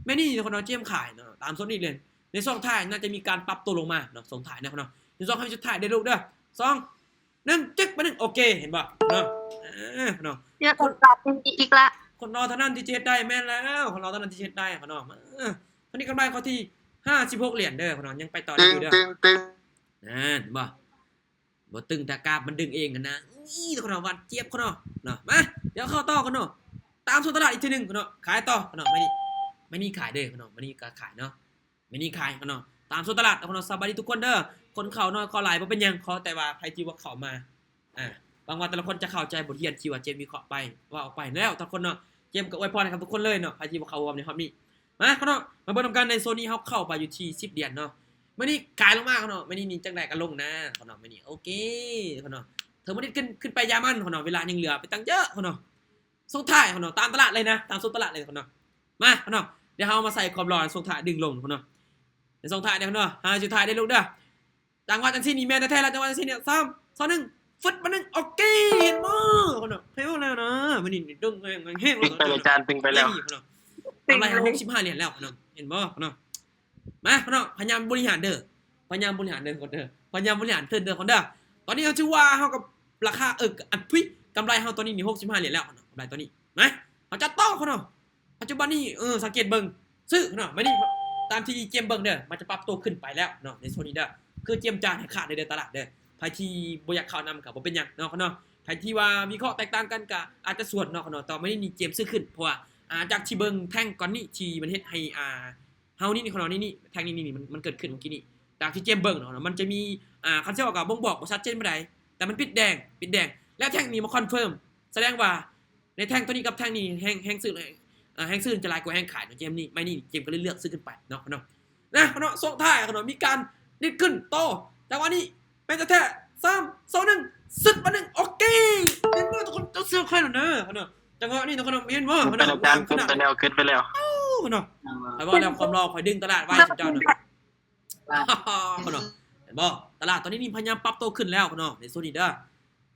ແມ່ນນີ້ທຸກຄົນເນາະ ເຈມຂາຍເນາະ ຕາມໂຊນນີ້ເລີຍ. ໃນຊ່ວງທ້າຍໜ້າຈະມີການປັບຕົວລົງມາເນາະ ຊ່ວງທ້າຍເນາະ ເນາະ. ໃນຊ່ວງທ້າຍສຸດທ້າຍເດີລູກເດີ ສອງ ໜຶ່ງ ຈຶກ ບາດໜຶ່ງ ໂອເຄ ເຫັນບໍ່ເນາະ. ເອີ ເນາະ ຄົນຫຼໍ່ເທົ່ານັ້ນທີ່ຈະເຮັດໄດ້ ແມ່ນແລ້ວ ຄົນຫຼໍ່ເທົ່ານັ້ນທີ່ຈະເຮັດໄດ້ເນາະ. ເອີ ຕອນນີ້ກຳໄລເຂົ້າທີ່ຫ້າສິບຫົກຫຼຽນເດີເນາະ ຍັງໄປຕໍ່ໄດ້ຢູ່ເດີ. ນັ້ນ ເຫັນບໍ່ ບໍ່ຕຶງ ແຕ່ກາບມັນດຶງເອງຫັ້ນນະ. ອີ ເນາະ ຫວານຈຽບເນາະ ເນາະ. ມາ ດຽວເຂົ້າຕໍ່ເນາະ ຕາມໂຊນຕະຫຼາດອີກເທື່ອໜຶ່ງເນາະ. ຂາຍຕໍ່ເນາະ ມານີ້ ມານີ້ຂາຍເດີເນາະ ມານີ້ກໍຂາຍເນາະ ມານີ້ຂາຍເນາະ ຕາມໂຊນຕະຫຼາດເນາະ. ສະບາຍດີທຸກຄົນເດີ ຄົນເຂົ້າໜ້ອຍເຂົ້າຫຼາຍບໍ່ເປັນຫຍັງ ຂໍແຕ່ວ່າໃຜທີ່ວ່າເຂົ້າມາ ອາ ຫວັງວ່າແຕ່ລະຄົນຈະເຂົ້າໃຈບົດຮຽນທີ່ວ່າເຈມວິເຄາະໄປ ເວົ້າອອກໄປແລ້ວທຸກຄົນເນາະ. ເຈມກໍອວຍພອນໃຫ້ກັບທຸກຄົນເລີຍເນາະ ໃຜທີ່ບໍ່ເຂົ້າຮ່ວມໃນຮອບນີ້. ມາເນາະ ມາເບິ່ງນຳກັນ ໃນໂຊນນີ້ເຮົາເຂົ້າໄປຢູ່ທີ່ສິບຫຼຽນເນາະ. ມື້ນີ້ຂາຍລົງມາເນາະ ມື້ນີ້ນີ້ຈັ່ງໃດກໍລົງນະເນາະ ມື້ນີ້ ໂອເຄເນາະ. ເທີມານິດຂຶ້ນ ຂຶ້ນໄປຢາມັນເນາະ ເວລາຍັງເຫຼືອໄປຕັ້ງເຢີະເນາະ. ສົ່ງທ້າຍເນາະ ຕາມຕະຫຼາດເລີຍນະ ຕາມໂຊນຕະຫຼາດເລີຍເນາະ. ມາເນາະ ດຽວເຮົາມາໃສ່ຄວາມຫຼໍ່ໃນຊ່ວງທ້າຍດຶງລົງເນາະ ໃນຊ່ວງທ້າຍເດີເນາະ. ຫ້າ ສຸດທ້າຍເດີລູກເດີ ຈັງຫວະຈັ່ງຊີ້ນີ້ແມ່ນແທ້ໆແລ້ວ ຈັງຫວະຈັ່ງຊີ້ນີ້ ສາມ ສອງ ໜຶ່ງ ຟຶດ ບາດໜຶ່ງ ໂອເຄ ເຫັນບໍ່ເນາະ. ເຫັນແລ້ວນະ ມື້ນີ້ດຶງແຮງແຮງ ເປັນໄປແລ້ວ ຈານເປັນໄປແລ້ວ ກຳໄລຫົກສິບຫ້າຫຼຽນແລ້ວເນາະ ເຫັນບໍ່ເນາະ. ມາເນາະ ພະຍາຍາມບໍລິຫານເດີ ພະຍາຍາມບໍລິຫານເດີທຸກຄົນເດີ ພະຍາຍາມບໍລິຫານເທີນເດີທຸກຄົນເດີ. ຕອນນີ້ເຮົາຖືວ່າເຮົາກັບລາຄາ ເອີ ອັນ ທຸຍ ກຳໄລເຮົາຕອນນີ້ນີ້ຫົກສິບຫ້າຫຼຽນແລ້ວເນາະ ກຳໄລຕອນນີ້. ມາ ເຮົາຈັດຕໍ່ເນາະ ປັດຈຸບັນນີ້ ເອີ ສັງເກດເບິ່ງ ຊື້ເນາະ ມານີ້ ຕາມທີ່ເຈມເບິ່ງເດີ ມັນຈະປັບໂຕຂຶ້ນໄປແລ້ວເນາະ ໃນໂຊນນີ້ເດີ. ຄືເຈມຈະໃຫ້ຂາດເດີຕະຫຼາດເດີ ໃຜທີ່ບໍ່ຢາກເຂົ້ານຳກໍບໍ່ເປັນຫຍັງເນາະ ເນາະ. ໃຜທີ່ວ່າວິເຄາະແຕກຕ່າງກັນກໍອາດຈະສວນເນາະ ເນາະ. ແຕ່ວ່າມື້ນີ້ນີ້ເຈມຊື້ຂຶ້ນ ເພາະວ່າ ອາ ຈາກທີ່ເບິ່ງແທ່ງກ້ອນນີ້ທີ່ມັນເຮັດໃຫ້ ອາ ເຮົານີ້ ນີ້ຂອງເຮົານີ້ ນີ້ ແທ່ງນີ້ ນີ້ ນີ້ ມັນ ມັນເກີດຂຶ້ນມື້ກີ້ນີ້ ຈາກທີ່ເຈມເບິ່ງເນາະ ມັນຈະມີ ອາ ຄັນຊິເວົ້າກໍບົ່ງບອກບໍ່ຊັດເຈນປານໃດ ແຕ່ມັນປິດແດງ ປິດແດງ ແລ້ວແທ່ງນີ້ມາຄອນເຟີມ ສະແດງວ່າໃນແທ່ງໂຕນີ້ກັບແທ່ງນີ້ແຮງ ແຮງຊື້ ເອີ ແຮງຊື້ຈະຫຼາຍກວ່າແຮງຂາຍເນາະ. ເຈມນີ້ ໄມ້ນີ້ ເຈມກໍເລີຍເລືອກຊື້ຂຶ້ນໄປເນາະ ເນາະ ເນາະ ເນາະ. ສົ່ງທ້າຍເນາະ ມີການດິດຂຶ້ນຕໍ່ ຈັງຫວະນີ້ ແມ່ນແທ້ໆ ສາມ ສອງ ໜຶ່ງ ຊຶດ ບາດໜຶ່ງ ໂອເຄ ເຫັນບໍ່ທຸກຄົນ ເຈົ້າເຊື່ອຂ້ອຍແລ້ວນະເນາະ. ຈັງຫວະນີ້ທຸກຄົນເນາະ ເຫັນບໍ່ເນາະ ເປັນອາຈານ ຂຶ້ນໄປແລ້ວ ຂຶ້ນໄປແລ້ວ ເອົາເນາະ. ຂ້ອຍເວົ້າແລ້ວ ຄວາມຫຼໍ່ຂ້ອຍດຶງຕະຫຼາດໄວ້ຊຸມເຈົ້າເນາະ ເນາະ. ເຫັນບໍ່ ຕະຫຼາດຕອນນີ້ນີ້ພະຍາຍາມປັບໂຕຂຶ້ນແລ້ວເນາະ ໃນໂຊນນີ້ເດີ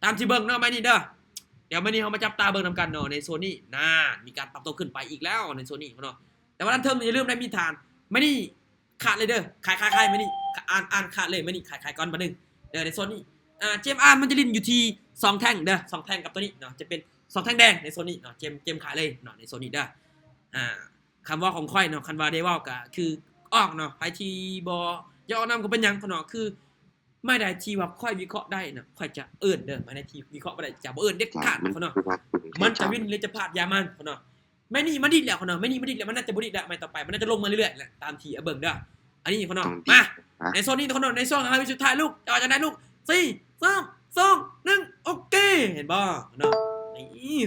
ຕາມທີ່ເບິ່ງເນາະ ໄມ້ນີ້ເດີ. ດຽວໄມ້ນີ້ເຮົາມາຈັບຕາເບິ່ງນຳກັນເນາະ ໃນໂຊນນີ້ນາ ມີການປັບໂຕຂຶ້ນໄປອີກແລ້ວໃນໂຊນນີ້ເນາະ. ແຕ່ວ່າດ້ານເທິງນີ້ຢ່າລືມໄດ້ມີຖານ ໄມ້ນີ້ ຂາດເລີຍເດີ ຂາຍ ຂາຍ ຂາຍ ມື້ນີ້ ອ່ານ ອ່ານຂາດເລີຍ ມື້ນີ້ຂາຍ ຂາຍກ່ອນບາດໜຶ່ງເດີ. ໃນໂຊນນີ້ ອາ ເຈມອ່ານມັນຈະຫຼິ້ນຢູ່ທີ່ສອງແທ່ງເດີ ສອງແທ່ງກັບໂຕນີ້ເນາະ ຈະເປັນສອງແທ່ງແດງໃນໂຊນນີ້ເນາະ. ເຈມ ເຈມຂາຍເລີຍເນາະ ໃນໂຊນນີ້ເດີ. ອາ ຄຳເວົ້າຂອງຂ້ອຍເນາະ ຄັນວ່າໄດ້ເວົ້າກໍຄືອອກເນາະ ໃຜທີ່ບໍ່ຢາກອອກນຳກໍເປັນຫຍັງເນາະ. ຄື ໄມ້ໃດທີ່ວ່າຂ້ອຍວິເຄາະໄດ້ນະ ຂ້ອຍຈະເອີ້ນເດີ ໄມ້ໃດທີ່ວິເຄາະບໍ່ໄດ້ຈະບໍ່ເອີ້ນເດັດຂາດເນາະ ມັນຈະວິນ ຫຼື ຈະພາດ ຢ່າມັນເນາະ. ໄມ້ນີ້ມັນດິດແລ້ວເນາະ ໄມ້ນີ້ມັນດິດແລ້ວ ມັນໜ້າຈະບໍ່ດິດແລ້ວ ໄມ້ຕໍ່ໄປມັນໜ້າຈະລົງມາເລື້ອຍໆແຫຼະ ຕາມທີ່ເບິ່ງເດີ. ອັນນີ້ເນາະ ມາ ໃນໂຊນນີ້ເນາະ ໃນຊ່ວງຫ້າວິສຸດທ້າຍ ລູກ ເຈົ້າວ່າຈັ່ງໃດລູກ ສີ່ ສາມ ສອງ ໜຶ່ງ ໂອເຄ ເຫັນບໍ່ເນາະ. ນີ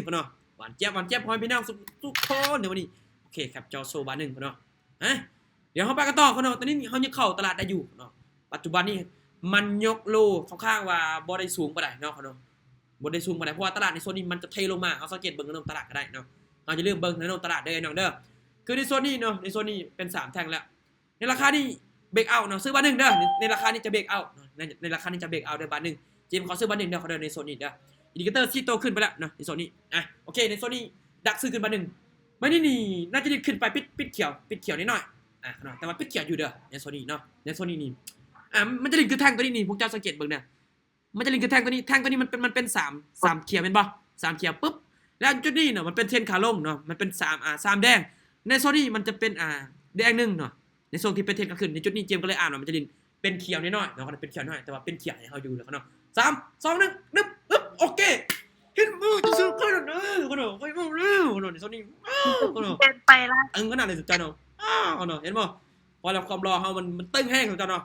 ້ເນາະ ຫວານຈຽບ ຫວານຈຽບ ພໍ່ແມ່ພີ່ນ້ອງທຸກໆຄົນໃນມື້ນີ້. ໂອເຄ ແຄັບຈໍໂຊບາດໜຶ່ງເນາະ ຮະ ດຽວເຮົາໄປກັນຕໍ່ເນາະ. ຕອນນີ້ເຮົາຍັງເຂົ້າຕະຫຼາດໄດ້ຢູ່ເນາະ ປັດຈຸບັນນີ້ມັນຍົກໂລຄ່ອນຂ້າງວ່າບໍ່ໄດ້ສູງປານໃດເນາະ ເນາະ ບໍ່ໄດ້ສູງປານໃດ ເພາະວ່າຕະຫຼາດໃນໂຊນນີ້ມັນຈະເທລົງມາ. ເຮົາສັງເກດເບິ່ງແນວໂນ້ມຕະຫຼາດກໍໄດ້ເນາະ ເຮົາຢ່າລືມເບິ່ງແນວໂນ້ມຕະຫຼາດເດີ ພີ່ນ້ອງເດີ. ຄືໃນໂຊນນີ້ເນາະ ໃນໂຊນນີ້ເປັນສາມແທ່ງແລ້ວ ໃນລາຄານີ້ເບຣກເອົາເນາະ ຊື້ບາດໜຶ່ງເດີ. ໃນ ໃນລາຄານີ້ຈະເບຣກເອົາເນາະ ໃນ ໃນລາຄານີ້ຈະເບຣກເອົາເດີ ບາດໜຶ່ງ. ເຈມຂໍຊື້ບາດໜຶ່ງເດີ ເຂົາເດີ ໃນໂຊນນີ້ເດີ. ອິນດິເຄເຕີຊີ້ໂຕຂຶ້ນໄປແລ້ວເນາະ ໃນໂຊນນີ້ ອາ ໂອເຄ ໃນໂຊນນີ້ດັກຊື້ຂຶ້ນບາດໜຶ່ງ. ບາດນີ້ນີ້ໜ້າຈະດິດຂຶ້ນໄປ ປິດ ປິດຂຽວ ປິດຂຽວໜ້ອຍໆ ອາ ເນາະ ແຕ່ວ່າປິດຂຽວຢູ່ເດີ ໃນໂຊນນີ້ເນາະ. ໃນໂຊນນີ້ນີ້ ອາ ມັນຈະດິດຄືແທ່ງໂຕນີ້ນີ້ ພວກເຈົ້າສັງເກດເບິ່ງເດີ ມັນຈະຫຼິ້ນຄືແທ່ງຕົວນີ້ ແທ່ງຕົວນີ້ມັນເປັນ ມັນເປັນສາມ ສາມຂຽວແມ່ນບໍ່? ສາມຂຽວປຶບ ແລ້ວຈຸດນີ້ເນາະ ມັນເປັນເທຣນຂາລົງເນາະ ມັນເປັນສາມ ອ່າ ສາມແດງ. ໃນໂຊນນີ້ມັນຈະເປັນ ອ່າ ແດງໜຶ່ງເນາະ ໃນຊ່ວງທີ່ເປັນເທຣນຂາຂຶ້ນ. ໃນຈຸດນີ້ເຈມກໍເລີຍອ່ານວ່າມັນຈະຫຼິ້ນເປັນຂຽວນ້ອຍໆເນາະ ເນາະ ເປັນຂຽວນ້ອຍ ແຕ່ວ່າເປັນຂຽວໃຫ້ເຮົາຢູ່ເນາະ ເນາະ. ສາມ ສອງ ໜຶ່ງ ໜຶບ ອຶບ ໂອເຄ ເຫັນມືຈະຊື້ຄືນັ້ນເອີ ເນາະ ຂ້ອຍເວົ້າແລ້ວເນາະ ໃນໂຊນນີ້ ເປັນໄປລະ ເອີ ຂະໜາດເລີຍເຈົ້າເນາະ ເນາະ ເຫັນບໍ່? ເພາະວ່າຄວາມຫຼໍ່ເຮົາມັນ ມັນຕຶງແຮງເຈົ້າເນາະ.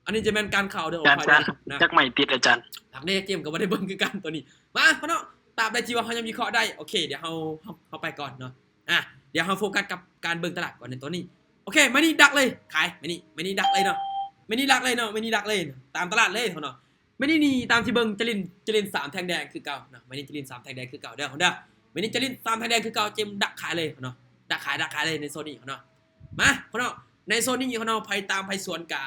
ອັນນີ້ຈະແມ່ນການເຂົ້າເດີ ອາຈານ ຂອງຂ້ອຍເດີ ຈັກໄມ້ຕິດອາຈານ ຫຼັກເດ້ ເຈມກໍບໍ່ໄດ້ເບິ່ງຄືກັນຕົວນີ້. ມາເນາະ ຕາບໃດທີ່ວ່າເຮົາຍັງວິເຄາະໄດ້ ໂອເຄ ດຽວເຮົາ ເຮົາ ເຮົາໄປກ່ອນເນາະ. ອ່າ ດຽວເຮົາໂຟກັສກັບການເບິ່ງຕະຫຼາດກ່ອນໃນຕົວນີ້. ໂອເຄ ໄມ້ນີ້ດັກເລີຍ ຂາຍ ໄມ້ນີ້ ໄມ້ນີ້ດັກເລີຍເນາະ ໄມ້ນີ້ດັກເລີຍເນາະ ໄມ້ນີ້ດັກເລີຍ ຕາມຕະຫຼາດເລີຍເນາະ. ໄມ້ນີ້ນີ້ຕາມທີ່ເບິ່ງຈະຫຼິ້ນ ຈະຫຼິ້ນສາມແທ່ງແດງຄືເກົ່າເນາະ ໄມ້ນີ້ຈະຫຼິ້ນສາມແທ່ງແດງຄືເກົ່າເດີ ເດີ. ໄມ້ນີ້ຈະຫຼິ້ນສາມແທ່ງແດງຄືເກົ່າ ເຈມດັກຂາຍເລີຍເນາະ ດັກຂາຍ ດັກຂາຍເລີຍໃນໂຊນນີ້ເນາະ. ມາເນາະ ໃນໂຊນນີ້ເນາະ ໃຜຕາມໃຜສວນກະ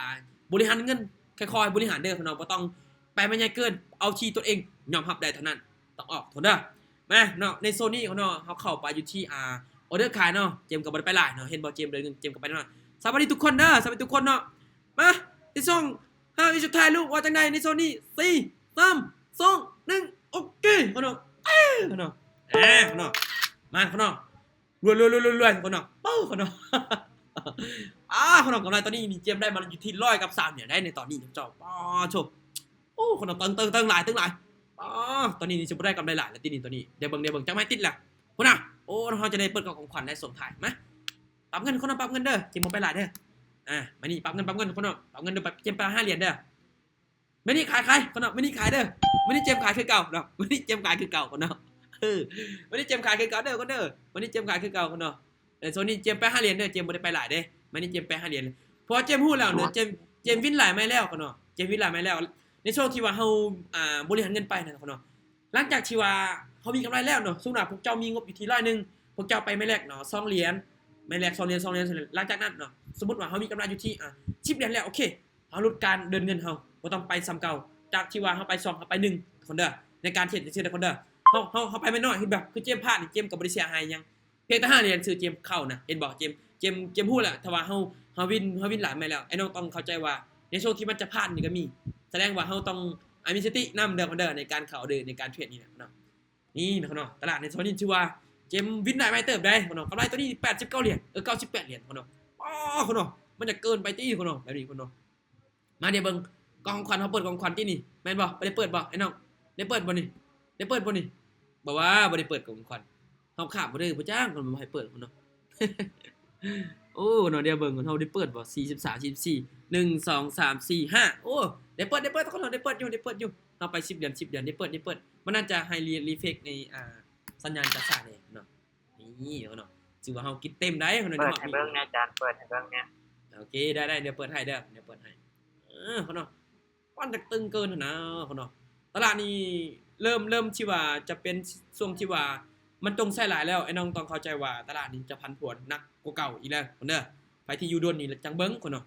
ບໍລິຫານເງິນ ຄ່ອຍໆບໍລິຫານເດີເນາະ ບໍ່ຕ້ອງໄປແມ່ນໃຫຍ່ເກີນ ເອົາທີ່ຕົນເອງຍອມຮັບໄດ້ເທົ່ານັ້ນ ຕ້ອງອອກເນາະ ເດີ. ມາເນາະ ໃນໂຊນນີ້ເນາະ ເຮົາເຂົ້າໄປຢູ່ທີ່ ອ່າ ອໍເດີຂາຍເນາະ ເຈມກໍບໍ່ໄດ້ໄປຫຼາຍເນາະ ເຫັນບໍ່ ເຈມເດີນເງິນ ເຈມກໍໄປເນາະ. ສະບາຍດີທຸກຄົນເດີ ສະບາຍດີທຸກຄົນເນາະ. ມາ ທີ່ຊ່ອງ ຫ້າວິສຸດທ້າຍ ລູກວ່າຈັ່ງໃດໃນໂຊນນີ້ ສີ່ ສາມ ສອງ ໜຶ່ງ ໂອເຄ ເນາະ ເອີ ເນາະ ເອີ ເນາະ ມາເນາະ ລວຍໆໆໆ ເນາະ ເປີ ເນາະ. ອ່າ ເນາະ ກຳໄລຕອນນີ້ນີ້ ເຈມໄດ້ມາຢູ່ທີ່ຮ້ອຍກັບສາມເນຍ ໄດ້ໃນຕອນນີ້ເຈົ້າ ປາໂທ ໂອ້ ເນາະ ເຕີງໆໆ ຫຼາຍ ເຕີງຫຼາຍ ປາ ຕອນນີ້ນີ້ຊິບໍ່ໄດ້ກຳໄລຫຼາຍແລ້ວຕິນີ້ ຕອນນີ້ ດຽວເບິ່ງ ດຽວເບິ່ງ ຈັກໄມ້ຕິດລະ ພຸ້ນນະ. ໂອ້ ເຮົາຈະໄດ້ເປີດກ່ອງຂວັນໄດ້ສົ່ງທ້າຍ ມາ ປັບເງິນ ເນາະ ປັບເງິນເດີ ເຈມບໍ່ໄປຫຼາຍເດີ. ອ່າ ມານີ້ ປັບເງິນ ປັບເງິນ ເນາະ ປັບເງິນເດີ ເຈມໄປຫ້າຫຼຽນເດີ. ມື້ນີ້ຂາຍ ຂາຍ ເນາະ ມື້ນີ້ຂາຍເດີ ມື້ນີ້ເຈມຂາຍຄືເກົ່າເນາະ ມື້ນີ້ເຈມຂາຍຄືເກົ່າເນາະ ເອີ ມື້ນີ້ເຈມຂາຍຄືເກົ່າເດີ ຄົນເດີ ມື້ນີ້ເຈມຂາຍຄືເກົ່າເນາະ. ເອີ ຊ່ວງນີ້ເຈມໄປຫ້າຫຼຽນເດີ ເຈມບໍ່ໄດ້ໄປຫຼາຍເດ້ ມື້ນີ້ເຈມໄປຫ້າຫຼຽນ ເພາະວ່າເຈມຮູ້ແລ້ວເນາະ ເຈມ ເຈມວິນຫຼາຍໄມ້ແລ້ວເນາະ ເຈມວິນຫຼາຍໄມ້ແລ້ວ. ໃນຊ່ວງທີ່ວ່າເຮົາ ອ່າ ບໍລິຫານເງິນໄປນັ້ນເນາະ ຫຼັງຈາກທີ່ວ່າເຮົາມີກຳໄລແລ້ວເນາະ ສົມມຸດວ່າພວກເຈົ້າມີງົບຢູ່ທີ່ຮ້ອຍໜຶ່ງ ພວກເຈົ້າໄປໄມ້ແລກເນາະ ສອງຫຼຽນ ໄມ້ແລກ ສອງຫຼຽນ ສອງຫຼຽນ ສອງຫຼຽນ ຫຼັງຈາກນັ້ນເນາະ ສົມມຸດວ່າເຮົາມີກຳໄລຢູ່ທີ່ ອ່າ ສິບຫຼຽນແລ້ວ ໂອເຄ ເຮົາຫຼຸດການເດີນເງິນເຮົາ ບໍ່ຕ້ອງໄປສ່ຳເກົ່າ ຈາກທີ່ວ່າເຮົາໄປສອງ ເຮົາໄປໜຶ່ງ ທຸກຄົນເດີ ໃນການເທຣດຈັ່ງຊີ້ທຸກຄົນເດີ. ເຮົາ ເຮົາ ເຮົາໄປນ້ອຍໆ ເຫັນບໍ່ ຄືເຈມພາດນີ້ ເຈມກໍບໍ່ໄດ້ເສຍຫາຍຫຍັງ ພຽງແຕ່ຫ້າຫຼຽນຊື່ເຈມເຂົ້ານະ ເຫັນບໍ່ ເຈມ ເຈມ ເຈມຮູ້ແລ້ວ ຖ້າວ່າເຮົາ ເຮົາວິນ ເຮົາວິນຫຼາຍໄມ້ແລ້ວ ໄອ້ນ້ອງຕ້ອງເຂົ້າໃຈວ່າ ໃນຊ່ວງທີ່ມັນຈະພາດນີ້ກໍມີ ສະແດງວ່າເຮົາຕ້ອງ ອ່າ ມີສະຕິນຳເດີ ທຸກຄົນເດີ ໃນການເຂົ້າເດີ ໃນການເທຣດນີ້ນະເນາະ. ນີ້ນະເນາະ ຕະຫຼາດໃນຊ່ວງນີ້ຖືວ່າເຈມວິນຫຼາຍໄມ້ເຕີບໄດ້ເນາະ ກຳໄລຕົວນີ້ແປດສິບເກົ້າຫຼຽນ ເອີ ເກົ້າສິບແປດຫຼຽນເນາະ ປາເນາະ ມັນຈະເກີນໄປຕິເນາະ ແບບນີ້ເນາະ. ມາ ດຽວເບິ່ງ ກ່ອງຂອງຂວັນ ເຮົາເປີດຂອງຂວັນຕິນີ້ ແມ່ນບໍ່? ບໍ່ໄດ້ເປີດບໍ່ ໄອ້ນ້ອງ ໄດ້ເປີດບໍ່ນີ້? ໄດ້ເປີດບໍ່ນີ້? ບໍ່ວ່າ ບໍ່ໄດ້ເປີດຂອງຂວັນ ເຮົາຂາດບໍ່ໄດ້ ບໍ່ຈ້າງ ເພິ່ນບໍ່ໃຫ້ເປີດເນາະ. ໂອ້ ເນາະ ດຽວເບິ່ງ ເຮົາໄດ້ເປີດບໍ່? ສີ່ສິບສາມ ສີ່ສິບສີ່ ໜຶ່ງ ສອງ ສາມ ສີ່ ຫ້າ ໂອ້ ໄດ້ເປີດ ໄດ້ເປີດ ທຸກຄົນ ເຮົາໄດ້ເປີດຢູ່ ໄດ້ເປີດຢູ່ ເຮົາໄປສິບເດືອນ ສິບເດືອນ ໄດ້ເປີດ ໄດ້ເປີດ ມັນໜ້າຈະໃຫ້ຣີ ຣີເຟຣຊໃນ ອ່າ ສັນຍານກາຊາດເດ້ເນາະ. ນີ້ເນາະ ຖືວ່າເຮົາກິນເຕັມໄດ໋ ເຮົາເນາະ ເປີດໃຫ້ເບິ່ງແດ່ ອາຈານ ເປີດໃຫ້ເບິ່ງແດ່. ໂອເຄ ໄດ້ໆ ດຽວເປີດໃຫ້ເດີ ດຽວເປີດໃຫ້ ເອີ ເນາະ ມັນຈະຕຶງເກີນຫັ້ນນະເນາະ. ຕະຫຼາດນີ້ເລີ່ມ ເລີ່ມທີ່ວ່າຈະເປັນຊ່ວງທີ່ວ່າມັນຈົ່ງໃຊ້ຫຼາຍແລ້ວ ໄອ້ນ້ອງຕ້ອງເຂົ້າໃຈວ່າຕະຫຼາດນີ້ຈະຜັນຜວນໜັກກວ່າເກົ່າອີກແລ້ວເນາະ. ໃຜທີ່ຢູ່ດົນນີ້ລະຈັ່ງເບິ່ງເນາະ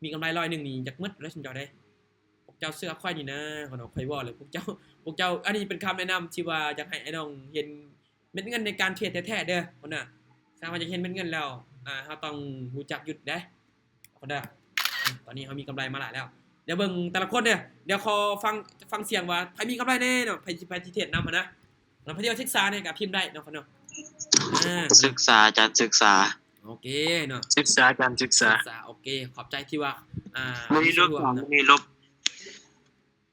ມີກຳໄລຮ້ອຍໜຶ່ງນີ້ຢາກໝົດແລ້ວຊຸມເຈົ້າເດ້. ພວກເຈົ້າເຊື່ອຂ້ອຍນີ້ນະເນາະ ຂ້ອຍເວົ້າແລ້ວ ພວກເຈົ້າ ພວກເຈົ້າ ອັນນີ້ເປັນຄຳແນະນຳທີ່ວ່າຢາກໃຫ້ໄອ້ນ້ອງເຫັນ ເມັດເງິນໃນການເທຣດແທ້ໆເດີ ເນາະ. ຖ້າວ່າຢາກເຫັນເມັດເງິນແລ້ວ ອ່າ ເຮົາຕ້ອງຮູ້ຈັກຢຸດເດ້ ເນາະ. ຕອນນີ້ເຮົາມີກຳໄລມາຫຼາຍແລ້ວ ດຽວເບິ່ງແຕ່ລະຄົນເດີ ດຽວຂໍຟັງ ຟັງສຽງວ່າໃຜມີກຳໄລແດ່ເນາະ ໃຜ ໃຜຊິເທຣດນຳຫັ້ນນະ ແລ້ວໃຜທີ່ວ່າສຶກສາແດ່ກໍພິມໄດ້ເນາະ ເນາະ. ອ່າ ສຶກສາ ອາຈານ ສຶກສາ ໂອເຄເນາະ ສຶກສາ ອາຈານ ສຶກສາ ສຶກສາ ໂອເຄ ຂອບໃຈທີ່ວ່າ ອ່າ ມື້ນີ້ລົບ ມື້ນີ້ລົບ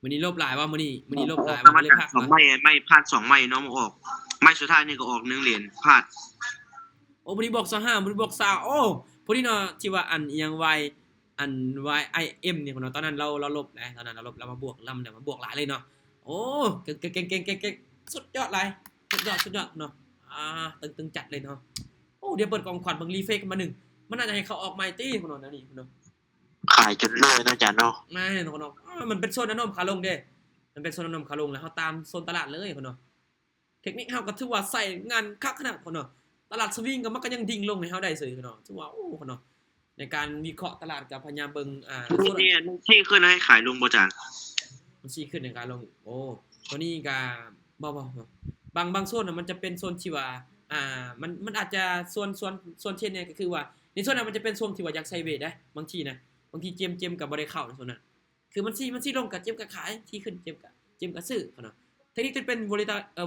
ມື້ນີ້ລົບຫຼາຍບໍ່? ມື້ນີ້ ມື້ນີ້ລົບຫຼາຍບໍ່? ກໍເລີຍພັກ ສອງໄມ້ ໄມ້ພາດສອງໄມ້ເນາະ ມາອອກໄມ້ສຸດທ້າຍນີ້ກໍອອກໜຶ່ງຫຼຽນ ພາດ. ໂອ້ ຜູ້ນີ້ບອກຊາວຫ້າ ຜູ້ນີ້ບອກຊາວ ໂອ້ ຜູ້ນີ້ເນາະ ທີ່ວ່າອັນອີ່ຫຍັງ ວາຍ ອັນ ວາຍ ໄອ ເອັມ ນີ້ເນາະ ຕອນນັ້ນລາວ ລາວລົບເດ້ ຕອນນັ້ນລາວລົບ ລາວມາບວກ ລາວມາບວກຫຼາຍເລີຍເນາະ. ໂອ້ ເກັ່ງໆໆໆ ສຸດຍອດຫຼາຍ ສຸດຍອດ ສຸດຍອດເນາະ. ອ່າ ຕຶງໆຈັດເລີຍເນາະ. ໂອ້ ດຽວເປີດຂອງຂວັນເບິ່ງ ຣີເຟຣຊມາໜຶ່ງ ມັນໜ້າຈະໃຫ້ເຂົາອອກໃໝ່ຕິ ເນາະ ແນວນີ້ເນາະ. ຂາຍຈົນເລີຍເນາະ ອາຈານເນາະ. ແມ່ນເນາະ ເນາະ ມັນເປັນໂຊນນ້ຳນະນົມຂາລົງເດ້ ມັນເປັນໂຊນນ້ຳນະນົມຂາລົງ ແລ້ວເຮົາຕາມໂຊນຕະຫຼາດເລີຍເນາະ. ເທັກນິກເຮົາກໍຖືວ່າໃຊ້ງານຄັກຂະໜາດເນາະ. ຕະຫຼາດສະວິງກໍມັນກໍຍັງດິ່ງລົງໃຫ້ເຮົາໄດ້ເສີຍເນາະ. ຖືວ່າ ໂອ້ ເນາະ ໃນການວິເຄາະຕະຫຼາດກໍພະຍາຍາມເບິ່ງ ອ່າ ໂຊນນີ້ມັນຊີ້ຂຶ້ນໃຫ້ຂາຍລົງບໍ່ ອາຈານ? ມັນຊີ້ຂຶ້ນໃຫ້ຂາຍລົງ. ໂອ້ ຕົວນີ້ກໍ ບໍ່ ບໍ່ ບໍ່ ບາງ ບາງໂຊນນະ ມັນຈະເປັນໂຊນທີ່ວ່າ ອ່າ ມັນ ມັນອາດຈະສ່ວນ ສ່ວນ ສ່ວນເທຣນນີ້ ກໍຄືວ່າໃນໂຊນນັ້ນມັນຈະເປັນຊ່ວງທີ່ວ່າຢາກໄຊເວເດ້ ບາງທີນະ ບາງທີເຈມ ເຈມກໍບໍ່ໄດ້ເຂົ້າໃນໂຊນນັ້ນ. ຄືມັນຊິ ມັນຊິລົງກໍເຈມກໍຂາຍ ຊິຂຶ້ນເຈມກໍ ເຈມກໍຊື້ເຂົາເນາະ. ເທັກນິກຈະເປັນ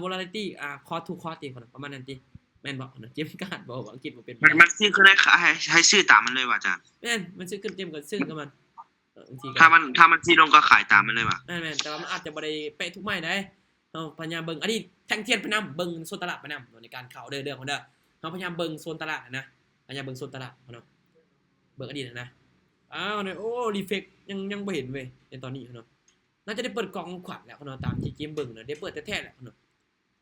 volatility ອ່າ call to call ຕິເຂົາເນາະ ປະມານນັ້ນຕິ ແມ່ນບໍ່ເນາະ? ເຈມກໍອາດເວົ້າອັງກິດບໍ່ເປັນປານໃດ ມັນຊິຂຶ້ນໃຫ້ ໃຫ້ ໃຫ້ຊື້ຕາມມັນເລີຍວ່າອາຈານ? ແມ່ນ ມັນຊິຂຶ້ນເຈມກໍຊື້ກັບມັນ ເອີ ບາງທີກໍ ຖ້າມັນ ຖ້າມັນຊິລົງກໍຂາຍຕາມມັນເລີຍວ່າ? ແມ່ນໆ ແຕ່ວ່າມັນອາດຈະບໍ່ໄດ້ເປະທຸກໄມ້ໃດ ເຮົາພະຍາຍາມເບິ່ງ ອັນນີ້ແທ່ງທຽນໄປນຳ ເບິ່ງໂຊນຕະຫຼາດໄປນຳເນາະ ໃນການເຂົ້າເດີ ເດີ ເດີ ເຮົາພະຍາຍາມເບິ່ງໂຊນຕະຫຼາດຫັ້ນນະ ພະຍາຍາມເບິ່ງໂຊນຕະຫຼາດເນາະ ເບິ່ງອະດີດຫັ້ນນະ. ອ້າວ ໂອ້ reflect ຍັງ ຍັງບໍ່ເຫັນເວີຍ ໃນຕອນນີ້ເນາະ. ໜ້າຈະໄດ້ເປີດກ່ອງຂອງຂວັນແລ້ວເນາະ ຕາມທີ່ເຈມເບິ່ງນະ ໄດ້ເປີດແທ້ໆແລ້ວເນາະ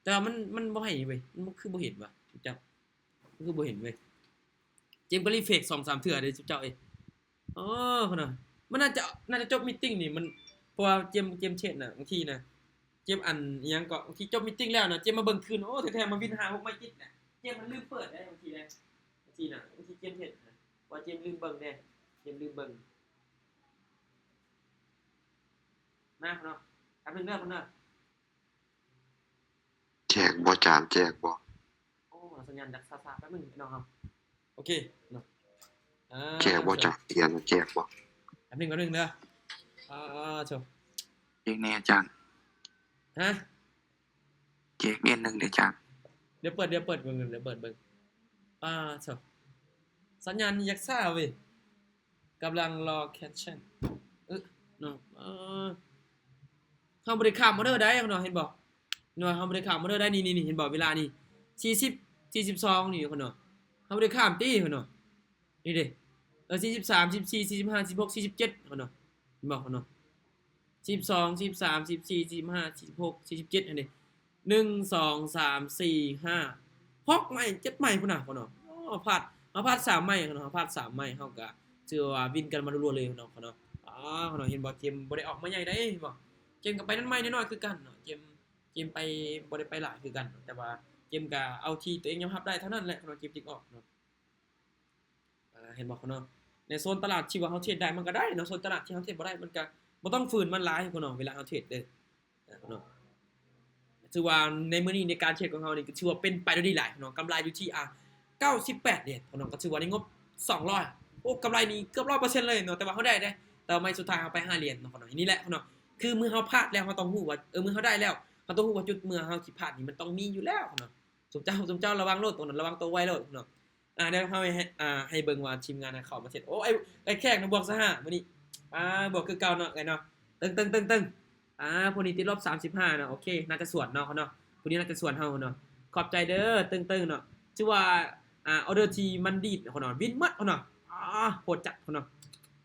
ແຕ່ວ່າມັນ ມັນບໍ່ໃຫ້ເວີຍ ມັນຄືບໍ່ເຫັນວະ ເຈົ້າ ຄືບໍ່ເຫັນເວີຍ. ເຈມກໍ reflect ສອງສາມເທື່ອເດ້ເຈົ້າເອີຍ. ອໍ ເນາະ ມັນໜ້າຈະ ໜ້າຈະຈົບ meeting ນີ້ ມັນ ເພາະວ່າເຈມ ເຈມເທຣດນະ ບາງທີນະ ເຈມອັນ ອີ່ຫຍັງເກາະ ບາງທີຈົບ meeting ແລ້ວນະ ເຈມມາເບິ່ງຄືນ ໂອ້ ແທ້ໆ ມາວິນຫ້າຫົກໄມ້ຕິດນະ ເຈມມັນລືມເປີດເດ້ ບາງທີເດ້ ບາງທີນະ ບາງທີເຈມເຮັດນະ ເພາະວ່າເຈມລືມເບິ່ງເດ້ ເຈມລືມເບິ່ງ. ມາເນາະ ແປັບໜຶ່ງເດີ ເດີ. ແຈກບໍ່ຈານ ແຈກບໍ່? ໂອ້ ສັນຍານດັກຊ້າໆ ແປັບໜຶ່ງພີ່ນ້ອງເຮົາ ໂອເຄເນາະ. ອ່າ ແຈກບໍ່ຈານ ທຽນແຈກບໍ່? ແປັບໜຶ່ງ ແປັບໜຶ່ງເດີ. ອ່າ ໂທ້ ເອງແນ່ອາຈານ ຮະ? ແຈກເອັນໜຶ່ງເດີອາຈານ. ດຽວເປີດ ດຽວເປີດເບິ່ງ ດຽວເປີດເບິ່ງ. ອ່າ ໂທ້ ສັນຍານຍັກຊ້າເວີຍ. ກຳລັງລໍແຄປເຊິນ ເອີ ເນາະ ເອີ ເຮົາບໍ່ໄດ້ຂ້າມອໍເດີໄດ້ເນາະ ເຫັນບໍ່ເນາະ ເຮົາບໍ່ໄດ້ຂ້າມອໍເດີໄດ້ ນີ້ໆ ເຫັນບໍ່ ເວລານີ້ ສີ່ສິບ ສີ່ສິບສອງນີ້ເນາະ ເຮົາບໍ່ໄດ້ຂ້າມຕິເນາະ ນີ້ເດ້ ເອີ ສີ່ສິບສາມ ສີ່ສິບສີ່ ສີ່ສິບຫ້າ ສີ່ສິບຫົກ ສີ່ສິບເຈັດເນາະ ເຫັນບໍ່ເນາະ ສີ່ສິບສອງ ສີ່ສິບສາມ ສີ່ສິບສີ່ ສີ່ສິບຫ້າ ສີ່ສິບຫົກ ສີ່ສິບເຈັດຫັ້ນເດ້. ໜຶ່ງ ສອງ ສາມ ສີ່ ຫ້າ ຫົກໄມ້ ເຈັດໄມ້ພຸ້ນນະເນາະ. ໂອ້ ພາດ ເຮົາພາດສາມໄມ້ເນາະ ເຮົາພາດສາມໄມ້ ເຮົາກະຖືວ່າວິນກັນມາລົວໆເລີຍເນາະ ເນາະ. ອາ ເນາະ ເຫັນບໍ່ ເຈມບໍ່ໄດ້ອອກມາໃຫຍ່ໃດ ເຫັນບໍ່ ເຈມກະໄປນັ້ນໄມ້ນ້ອຍໆຄືກັນເນາະ ເຈມ ເຈມໄປ ບໍ່ໄດ້ໄປຫຼາຍຄືກັນ ແຕ່ວ່າເຈມກະເອົາທີ່ຕົວເອງຍອມຮັບໄດ້ເທົ່ານັ້ນແຫຼະເນາະ ເຈມຈຶ່ງອອກເນາະ. ອ່າ ເຫັນບໍ່ເນາະ ໃນໂຊນຕະຫຼາດທີ່ວ່າເຮົາເທຣດໄດ້ມັນກະໄດ້ເນາະ ໂຊນຕະຫຼາດທີ່ເຮົາເທຣດບໍ່ໄດ້ມັນກະບໍ່ຕ້ອງຝືນມັນຫຼາຍເນາະ ເວລາເຮົາເທຣດເດີ ເນາະ. ຖືວ່າໃນມື້ນີ້ໃນການເທຣດຂອງເຮົານີ້ກະຖືວ່າເປັນໄປໂດຍດີຫຼາຍເນາະ ກຳໄລຢູ່ທີ່ ອ່າ ເກົ້າສິບແປດຫຼຽນເນາະ ກະຖືວ່າໃນງົບສອງຮ້ອຍ ໂອ້ ກຳໄລນີ້ເກືອບຮ້ອຍເປີເຊັນເລີຍເນາະ ແຕ່ວ່າເຮົາໄດ້ເດ້ ແຕ່ວ່າໄມ້ສຸດທ້າຍເຮົາໄປຫ້າຫຼຽນເນາະ ເນາະ. ນີ້ແຫຼະເນາະ ຄືເມື່ອເຮົາພາດແລ້ວເຮົາຕ້ອງຮູ້ວ່າ ເອີ ເມື່ອເຮົາໄດ້ແລ້ວ ເຮົາຕ້ອງຮູ້ວ່າຈຸດເມື່ອເຮົາຊິພາດນີ້ມັນຕ້ອງມີຢູ່ແລ້ວເນາະ. ສົມເຈົ້າ ສົມເຈົ້າລະວັງໂລດ ໂຕນັ້ນລະວັງໂຕໄວ້ໂລດເນາະ. ອ່າ ດຽວເຮົາໃຫ້ ອ່າ ໃຫ້ເບິ່ງວ່າທີມງານເຂົ້າມາເສັດ ໂອ້ ໄອ້ ໄອ້ແຂກນະບວກຊາວຫ້າມື້ນີ້ ອ່າ ບວກຄືເກົ່າເນາະ ເອີຍເນາະ ຕຶງໆໆໆ. ອ່າ ຜູ້ນີ້ຕິດລົບສາມສິບຫ້າເນາະ ໂອເຄ ໜ້າຈະສວນເນາະ ເນາະ ຜູ້ນີ້ໜ້າຈະສວນເຮົາເນາະ ຂອບໃຈເດີ ຕຶງໆເນາະ. ຖືວ່າ ອ່າ ອໍເດີທີ່ມັນດີດເນາະ ວິນໝົດເນາະ ອ່າ ໂຫດຈັດເນາະ.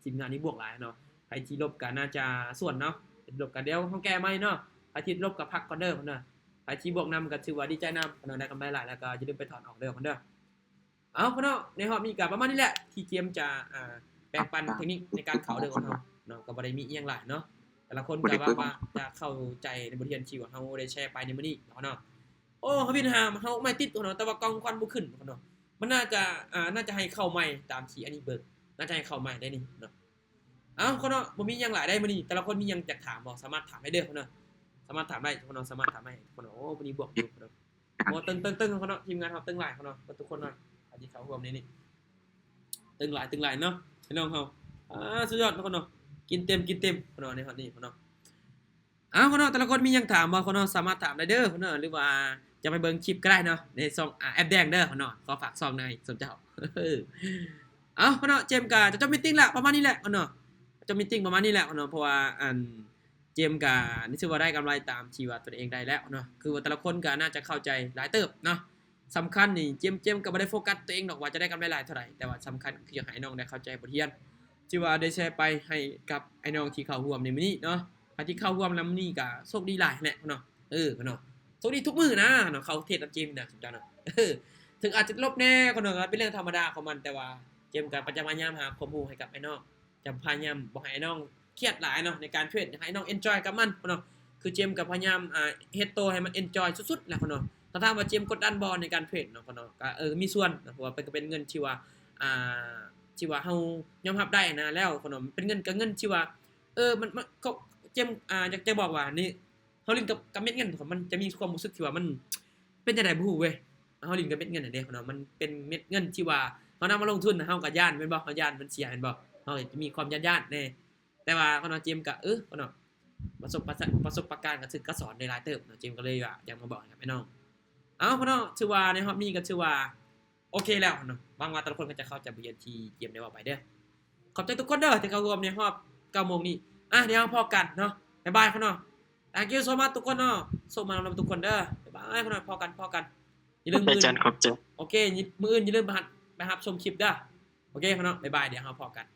ທີມງານນີ້ບວກຫຼາຍເນາະ ໃຜທີ່ລົບກະໜ້າຈະສວນເນາະ ລົບກະດຽວເຮົາແກ້ໃໝ່ເນາະ ໃຜທີ່ລົບກະພັກກ່ອນເດີເນາະ. ໃຜທີ່ບວກນຳກະຖືວ່າດີໃຈນຳເນາະ ໄດ້ກຳໄລຫຼາຍແລ້ວກະຢ່າລືມໄປຖອນອອກເດີເນາະ. ເອົາ ເນາະ ໃນຮອບນີ້ກະປະມານນີ້ແຫຼະ ທີ່ເຈມຈະ ອ່າ ແບ່ງປັນເທັກນິກໃນການເຂົ້າເດີຂອງເຮົາເນາະ ກະບໍ່ໄດ້ມີອີ່ຫຍັງຫຼາຍເນາະ ແຕ່ລະຄົນກະຫວັງວ່າຈະເຂົ້າໃຈໃນບົດຮຽນທີ່ວ່າເຮົາໄດ້ແຊໄປໃນມື້ນີ້ເນາະ ເນາະ. ໂອ້ ເຮົາວິນຫາ ເຮົາໄມ້ຕິດເນາະ ແຕ່ວ່າກ່ອງຂວັນບໍ່ຂຶ້ນເນາະ ມັນໜ້າຈະ ອ່າ ໜ້າຈະໃຫ້ເຂົ້າໃໝ່ຕາມທີ່ອັນນີ້ເບິ່ງ ໜ້າຈະໃຫ້ເຂົ້າໃໝ່ໄດ້ນີ້ເນາະ. ເອົາ ເນາະ ບໍ່ມີຫຍັງຫຼາຍໃດມື້ນີ້ ແຕ່ລະຄົນມີຫຍັງຢາກຖາມບໍ່ ສາມາດຖາມໄດ້ເດີເນາະ ສາມາດຖາມໄດ້ເນາະ ສາມາດຖາມໄດ້ເນາະ. ໂອ້ ມື້ນີ້ບວກຢູ່ເນາະ ບໍ່ ຕຶງໆໆເນາະ ທີມງານເຮົາຕຶງຫຼາຍເນາະ ເບິດທຸກຄົນເນາະ ອັນທີ່ເຂົ້າຮ່ວມໃນນີ້ ຕຶງຫຼາຍ ຕຶງຫຼາຍເນາະ ພີ່ນ້ອງເຮົາ. ອ່າ ສຸດຍອດເນາະ ເນາະ ກິນເຕັມ ກິນເຕັມເນາະ ໃນຮອດນີ້ເນາະ. ເອົາ ເນາະ ແຕ່ລະຄົນມີຫຍັງຖາມບໍ່ເນາະ ສາມາດຖາມໄດ້ເດີເນາະ ຫຼືວ່າຈະໄປເບິ່ງຄລິບກະໄດ້ເນາະ ໃນຊ່ອງ ອ່າ ແອັບແດງເດີເນາະ ຂໍຝາກຊ່ອງໃນສົມເຈົ້າ. ເອົາ ເນາະ ເຈມກະຈະຈົບມີດຕິງລະ ປະມານນີ້ແຫຼະເນາະ ຈະມີດຕິງປະມານນີ້ແຫຼະເນາະ ເພາະວ່າ ອັນ ເຈມກະ ນີ້ຖືວ່າໄດ້ກຳໄລຕາມທີ່ວ່າຕົວເອງໄດ້ແລ້ວເນາະ ຄືວ່າແຕ່ລະຄົນກະໜ້າຈະເຂົ້າໃຈຫຼາຍເຕີບເນາະ. ສຳຄັນນີ້ ເຈມ ເຈມກະບໍ່ໄດ້ໂຟກັສຕົວເອງດອກວ່າຈະໄດ້ກຳໄລຫຼາຍເທົ່າໃດ ແຕ່ວ່າສຳຄັນຄືຢາກໃຫ້ນ້ອງໄດ້ເຂົ້າໃຈບົດຮຽນທີ່ວ່າໄດ້ແຊໄປໃຫ້ກັບໄອ້ນ້ອງທີ່ເຂົ້າຮ່ວມໃນມື້ນີ້ເນາະ. ໃຜທີ່ເຂົ້າຮ່ວມນຳມື້ນີ້ກະໂຊກດີຫຼາຍແຫຼະເນາະ ເອີ ເນາະ ໂຊກດີທຸກມື້ນະເນາະ ເຂົ້າເທດນຳເຈມນະ ສົມເຈົ້າເນາະ. ເອີ ເຖິງອາດຈະລົບແດ່ເນາະ ເປັນເລື່ອງທຳມະດາຂອງມັນ ແຕ່ວ່າເຈມກະພະຍາຍາມຫາຄວາມຮູ້ໃຫ້ກັບໄອ້ນ້ອງ ຈະພະຍາຍາມບໍ່ໃຫ້ອ້າຍນ້ອງຄຽດຫຼາຍເນາະໃນການເທຣດ ໃຫ້ນ້ອງເອັນຈອຍກັບມັນເນາະ. ຄືເຈມກະພະຍາຍາມ ອ່າ ເຮັດໂຕໃຫ້ມັນເອັນຈອຍສຸດໆແຫຼະເນາະ. ຖາມວ່າເຈມກົດດັນບໍ່ໃນການເທຣດເນາະ ເນາະ ກະ ເອີ ມີສ່ວນເນາະ ເພາະວ່າເປັນ ກະເປັນເງິນທີ່ວ່າ ອ່າ ທີ່ວ່າເຮົາຍອມຮັບໄດ້ນະ ແລ້ວເນາະ ເປັນເງິນ ກະເງິນທີ່ວ່າ ເອີ ມັນ ມັນ ເຂົາ ເຈມ ອ່າ ຢາກຈະບອກວ່ານີ້ ເຮົາຫຼິ້ນກັບ ກັບເມັດເງິນ ມັນຈະມີຄວາມຮູ້ສຶກທີ່ວ່າມັນເປັນຈັ່ງໃດບໍ່ຮູ້ເວີຍ. ເຮົາຫຼິ້ນກັບເມັດເງິນຫັ້ນເດ້ເນາະ ມັນເປັນເມັດເງິນທີ່ວ່າເຮົານຳມາລົງທຶນ ເຮົາກະຢ້ານແມ່ນບໍ່ ເຮົາຢ້ານມັນເສຍແມ່ນບໍ່ ເຮົາກະຈະມີຄວາມຢ້ານໆແດ່. ແ ແຕ່ວ່າພໍ່ນ້ອງເຈມກະ ເອີ ພໍ່ນ້ອງປະສົບປະ ປະສົບປະການກະຖືກກະສອນໄດ້ຫຼາຍເຕີບເນາະ ເຈມກະເລີຍວ່າຢາກມາບອກໃຫ້ກັບອ້າຍນ້ອງ. ເອົ້າ ພໍ່ນ້ອງ ຖືວ່າໃນຮອບນີ້ກະຖືວ່າໂອເຄແລ້ວເນາະ ຫວັງວ່າແຕ່ລະຄົນກະຈະເຂົ້າໃຈບົດຮຽນທີ່ເຈມໄດ້ເວົ້າໄປເດີ. ຂອບໃຈທຸກຄົນເດີທີ່ເຂົ້າຮ່ວມໃນຮອບເກົ້າໂມງນີ້. ອ່ະ ດຽວເຮົາພໍ້ກັນເນາະ ບາຍບາຍພໍ່ນ້ອງ. Thank you so much ທຸກຄົນເນາະ ໂຊກມານຳທຸກຄົນເດີ. ບາຍບາຍພໍ່ນ້ອງ ພໍ້ກັນ ພໍ້ກັນ. ຢ່າລືມ ຂອບໃຈ ມື້ອື່ນ ຂອບໃຈ ໂອເຄ ມື້ອື່ນຢ່າລືມໄປຮັບ ໄປຮັບຊົມຄລິບເດີ. ໂອເຄພໍ່ນ້ອງ ບາຍບາຍ ດຽວເຮົາພໍ້ກັນ.